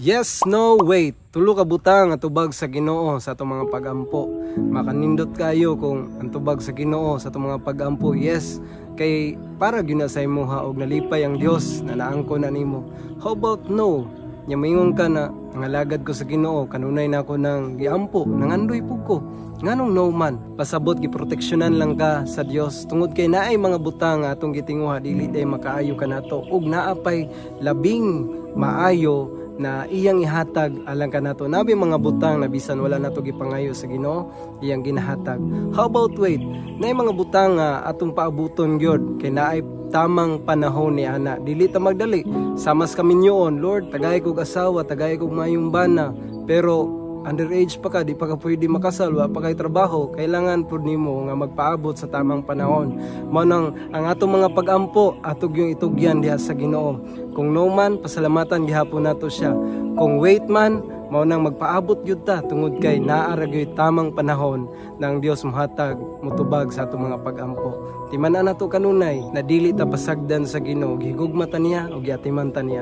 Yes, no, wait. Tulo ka butang nga tubag sa Ginoo sa atong mga pagampo. Makanindot kayo kung ang tubag sa Ginoo sa atong mga pagampo. Yes, kay para gyud na sa imuha og nalipay ang Dios na naangko na nimo. How about no? Nya moingon ka na ang alagad ko sa Ginoo, kanunay na ako nang giampo, nangandoy pud ko. Nganong no man? Pasabot giproteksyonan lang ka sa Dios tungod kay naay mga butang nga atong gitinguha, dili day makaayo kanato ug naa pay labing maayo na iyang ihatag alang kanato. Nabi mga butang na bisan wala nato gipangayo sa Ginoo, iyang ginahatag. How about wait? Naay mga butang nga atong paabuton gyud kay naay tamang panahon ni ana. Dili ta magdali. Samas kaminyoon, "Lord, tagay kog asawa, tagay kog maayong bana." Pero underage pa ka, di pa ka pwede makasal, wa pa kay trabaho, kailangan pud nimo nga magpaabot sa tamang panahon. Mao nang ang atong mga pagampo, ato gyung itugyan diha sa Ginoo. Kung no man, pasalamatan gihapon nato siya. Kung wait man, mao nang magpaabot gyud ta tungod kay naa ra gyud tamang panahon na ang Dios mohatag, motubag sa atong mga pagampo. Timan-an nato kanunay na dili ta pasagdan sa Ginoo, gihigugma ta niya ug giatiman ta niya.